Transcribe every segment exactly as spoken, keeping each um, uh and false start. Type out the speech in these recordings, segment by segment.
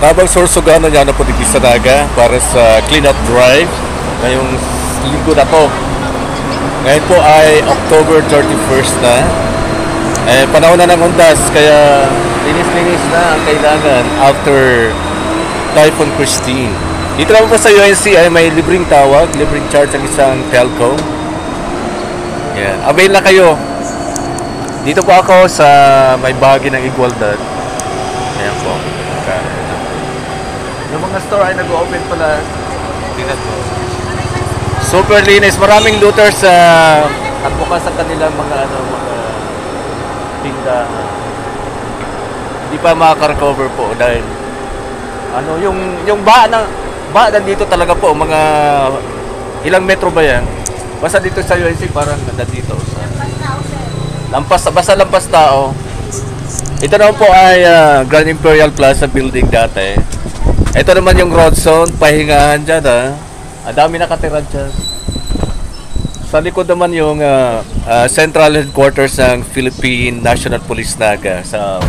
Habang Sorsogon, naghahanap po digdi sa Naga para sa clean-up drive ngayong linggo na 'to. Ngayon po ay October thirty-first na. Eh, panahon na ng undas, kaya linis-linis na ang kailangan after Typhoon Christine. Dito naman po sa U N C ay may libreng tawag, libreng charge ang isang telco. Yan. Avail na kayo. Dito po ako sa may bahagi ng Igualdad. Ayan po. Yung mga store ay nag-o-open pala. Tingnan mo. Super linis. Maraming looters sa nagbukas ang kanilang mga, ano, mga tindahan. Hindi pa makaka-recover po dahil, ano, yung, yung ba na, ba nandito talaga po, mga ilang metro ba yan? Basta dito sa U N C, parang nandito. Sa lampas, basta lampas tao. Ito naman po ay, ah, Grand Imperial Plaza building dati. Ito naman yung Road Zone, pahingahan dyan, ah. Ang dami nakatira dyan. Sa likod naman yung, ah, ah, central headquarters ng Philippine National Police Naga sa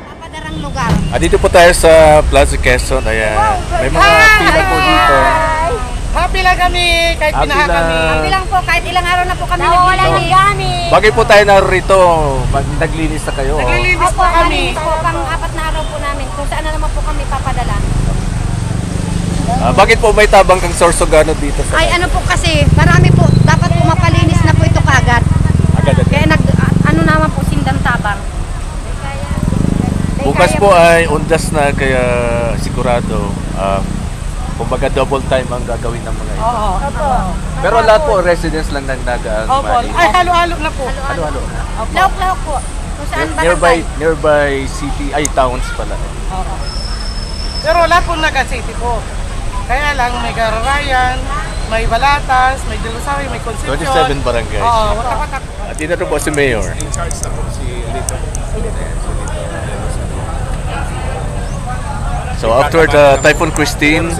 Papadarang lugar. Ah, dito po tayo sa Plaza Quezon. Ayan. May mga pila po dito. Happy lang kami, kahit Happy binaha lang. kami. Happy lang po, kahit ilang araw na po kami Nawawala naglilinis. ng gamit. Bagay po tayo narito. Mag-, naglinis na kayo. Naglilinis Opo, po kami. Naglilinis po, pang apat na araw po namin. Kung saan na naman po kami papadala. Ah, bakit po may tabang kang Sorsogon dito sa Ay, ano po kasi, marami po, dapat po mapalinis na po ito kaagad. Agad-agad. Kaya nag, a-, ano naman po, sindang tabang. Bukas po ay undas na, kaya sigurado, ah, kumbaga double time ang gagawin ng mga ito. Oo. Opo. Pero lahat po, residents lang ng Naga ang Opo. mali. Ay, halo-halo na po. Halo-halo. Opo. Lahok-lahok po. Kung saan Near-, nearby, barangay. nearby city, ay, towns pala. Oo. Pero lahat po Naga City po. Kaya lang, may Gararayan, may Balatas, may Dilusawi, may Concepcion. Twenty-seven barangays. Oo, watak-watak. At dito po si Mayor. In charge na po si Lito. So, after the Typhoon Christine,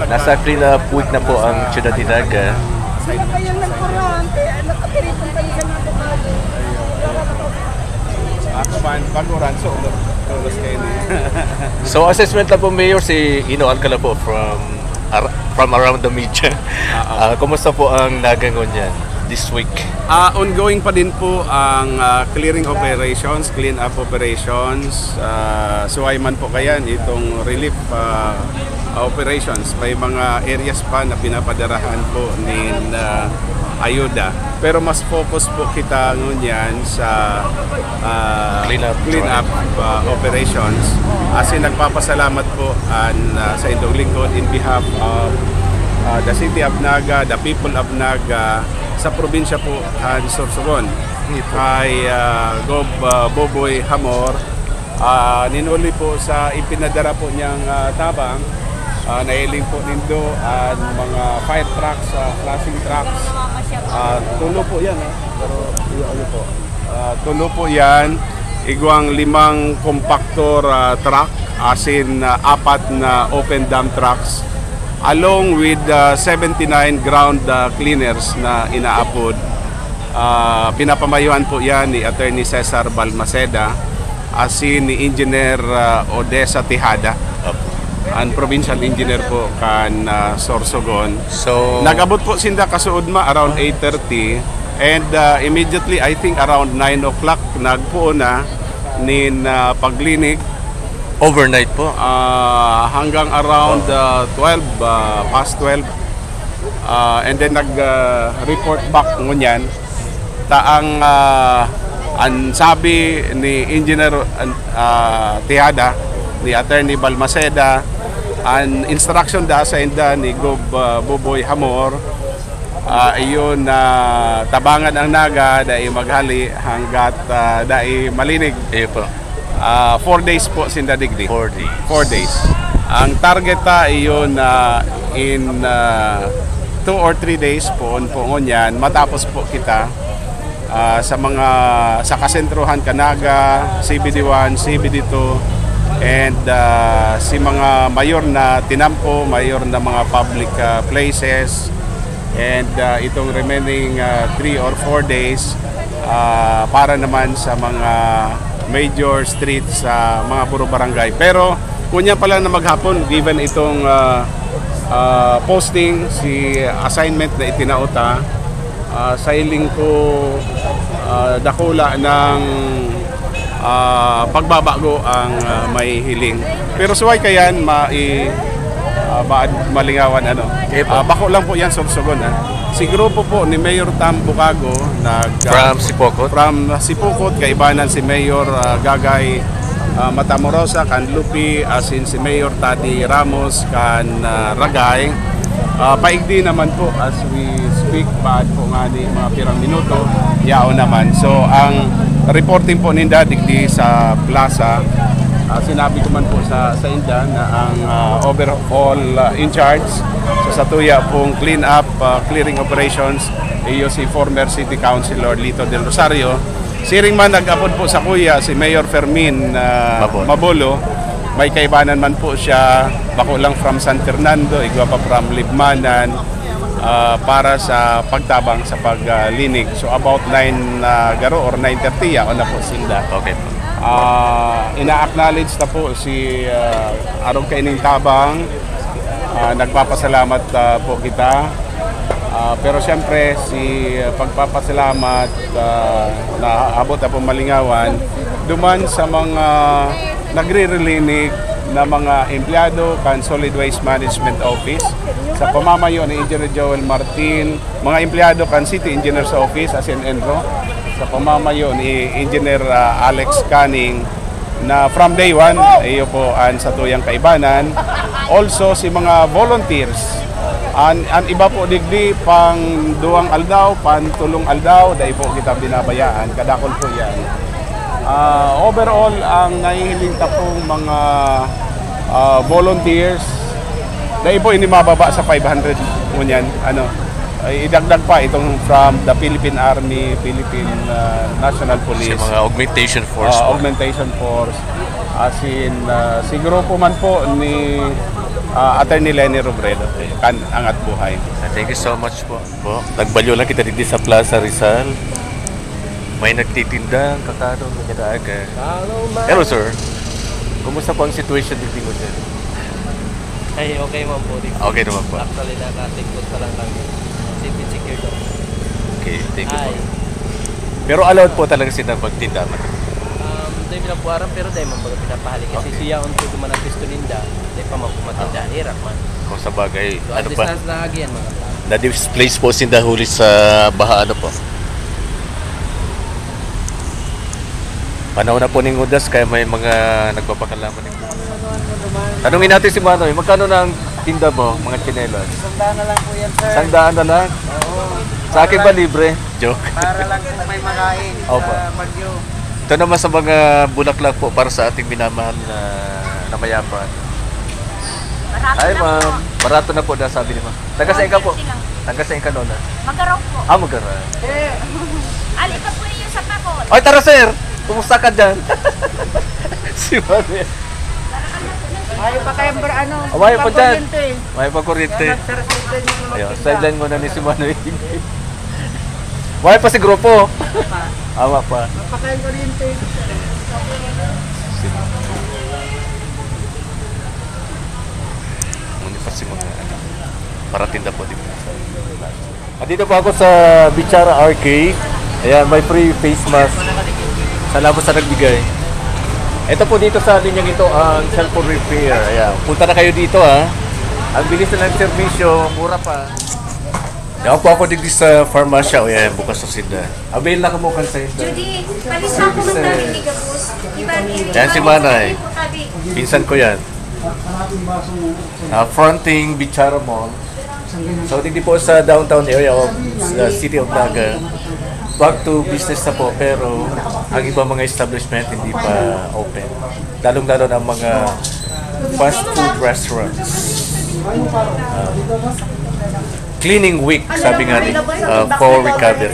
nasa clean-up week na po ang Siyudad ni Naga. Sino kayo ng kurante? Ano ka, pinipintay ka na po? Ako man, bago ran, so, tulos kayo ni. So, assessment lang po, Mayor, si Ino Alcala po from, ar-, from Around the Media. Ah, ah. Ah, kumusta po ang Naga ngunyan this week? Ah, ongoing pa din po ang, ah, clearing operations, clean-up operations. Ah, suway man po kayan itong relief, ah, operations. May mga areas pa na pinapadarahan po nin, ah, ayuda. Pero mas focus po kita ngunyan sa, ah, Clean up clean up, drive. ah, operations. As in, nagpapasalamat po an, ah, sa indong lingkod in behalf of, ah, the city of Naga, the people of Naga, sa probinsya po kan Sorsogon. Ito. Kay, ah, Gob, ah, Boboy Hamor, ah, ninuli po sa ipinadara po niyang, ah, tabang, ah, nahiling po nindo an mga fire trucks, ah, crushing trucks. Ah, tulo po yan, eh. Pero, iyo, iyo po. Ah, tulo po yan. Igwang limang compactor, ah, truck, as in, ah, apat na open dump trucks, along with, ah, seventy-nine ground, ah, cleaners na inaapod. Ah, pinapamayuhan po yan ni Attorney Cesar Balmaceda, asin ni Engineer, ah, Odessa Tejada, Opo. ang provincial engineer po kan, ah, Sorsogon. So, Nag-abot po sinda kasuodma around eight thirty, and, ah, immediately, I think around nine o'clock, nagpoon na nin, ah, paglinig. Overnight po? Ah, hanggang around, Oo. ah, twelve, ah, past twelve. Ah, and then nag, ah, report back ngunyan. Ta ang, ah, an sabi ni Engineer, an, ah, Tejada, ni Attorney Balmaceda, an instruction da sa inda ni Gob, ah, Boboy Hamor, ah, iyon na tabangan ang Naga, dai maghali hanggat, ah, dai malinig. Iyo po. Ah, four days po sinda digdi. Four days. Four days. Ang target ta iyon na in, ah, two or three days, poon po ngunyan, matapos po kita, ah, sa mga, sa kasentrohan kan Naga, C B D one, C B D two, and, ah, si mga mayor na tinampo, mayor na mga public, ah, places, and, ah, itong remaining, ah, three or four days, ah, para naman sa mga major streets sa mga puro barangay. Pero kunya pa lang na maghapon, given itong ah, ah, posting, si assignment na itinao ta, ah, sa hiling ko, ah, dakula ng ah, pagbabago ang ah, may hiling. Pero suway kayan, mai, ah, baad malingawan, ano. Okay po. Ah, bako lang po yan, Sorsogon, ha. Si grupo po ni Mayor Tam Bukago, nag, ah, From Sipocot? From Sipocot, kaibanan si Mayor ah, Gagay ah, Matamorosa, kan Lupi, asin si Mayor Tadi Ramos, kan ah, Ragay. Ah, paigdi naman po, as we speak, baad po nga ni mga pirang minuto, yaon naman. So, ang reporting po ninda digdi sa plaza, ah, sinabi ko man po sa, sa inda na ang ah, overall ah, in charge sa satuya pong clean up, ah, clearing operations, iyo si former City Councilor Lito Del Rosario. Siring man nag-apod po sa kuya si Mayor Fermin ah, Mabolo. Mabolo. May kaibanan man po siya, bako lang from San Fernando, igwa pa from Libmanan, ah, para sa pagtabang sa paglinig. So about nine na garo or nine thirty, yaon na po sinda. Okay po. Ah, ina-acknowledge na po si ah, Arog Kaining Tabang. Ah, nagpapasalamat ah, po kita. Ah, pero siyempre, si ah, pagpapasalamat ah, na abot na po malingawan, duman sa mga nagre-relinig na mga empleyado kan Solid Waste Management Office sa pamamayo ni Engineer Joel Martin, mga empleyado kan City Engineer's Office, asin ENRO, sa pamamayo ni Engineer ah, Alex Canning, na from day one, iyo po ang satuyang kaibanan. Also, si mga volunteers, an, an iba po digdi, pang duwang aldaw, pang tulong aldaw, dai po kita binabayaan. Kadakol po yan. Ah, overall, ang nahihiling ta pong mga ah, volunteers, dai po ini mababa sa five hundred ngunyan. Ano, ay, idagdag pa itong from the Philippine Army, Philippine ah, National Sa Police, mga augmentation force ah, po. Augmentation Force, asin ah, si grupo man po ni ah, Attorney Leni Robredo, kan Angat Buhay. Thank you so much po. Po, nagbalyo lang kita dito sa Plaza Rizal. May nagtitinda ang kakadong nagkadaaga. Hello, sir. Kumusta po ang situation dito mo dyan? Ay, okay man po. Di Okay naman po. Actually, nakatingkod pa lang kami. Safe and secure daw. Okay, thank you po. Ay. Pero allowed po talaga sila magtinda man. Um, dahil lang po aram, pero dahil man baga pinapahali. Kasi Okay. Siya ang tudo man ang pisto ninda. Dahil pa man po matindahan. Hirap man. Kung sa bagay, So, ano at pa? Distance lang again, mga tao. Na-displace po sinda huli sa baha, ano po? Panahon na po ning udas, kaya may mga nagpapakalaman din po. Tanungin natin si Manoy, magkano na ang tinda mo, mga tsinelas? Isang daan na lang po yan, sir. Isang daan na lang? Oo. Sa akin ba libre? Joke. Para lang po may makain Opo. sa Bagyo. Ito naman sa mga bulaklak po para sa ating minamahal na, na mayaman. Ay, ma'am. Barato na po na sabi ni ma'am. Taga saan ka po? Taga saan ka, Lola? Magaraw po. Ah, Magaraw. Alita po iyo sa Pacol. Ay, tara, sir! Kumusta ka dyan? Si Manoy. Ayaw pa kayong bar-, ano, Ayaw pa dyan. pakuryente. May pagkurinte. Kaya mag-sir-, sideline yung mga Ayun, tinda. Sideline muna ni si Manoy. Buhay pa si grupo. Awa pa. Papakain kuryente. Muna pa si mga ano, paratinda po dito. Andito po ako sa Bichara Arcade. Ayan, may free face mask. Salamat sa nagbigay. Ito po dito sa linyang ito ang cellphone repair. Ayan, punta na kayo dito, ha. Ang bilis na ng serbisyo, mura pa. Ako po ako digdi sa farmasya. O yan, bukas na sila. Avail na kamo kan sa inda. Judy, palisa ko man namin ni Gabus. Iba, iba, Yan si Manay. Pinsan ko yan. Ah, fronting Bichara Mall. So, digdi po sa downtown area of the city of Naga. Back to business na po, pero ang ibang mga establishment hindi pa open. Lalong-lalo na ang mga fast food restaurants. Ah, cleaning week, sabi nga ni ah, for recovery.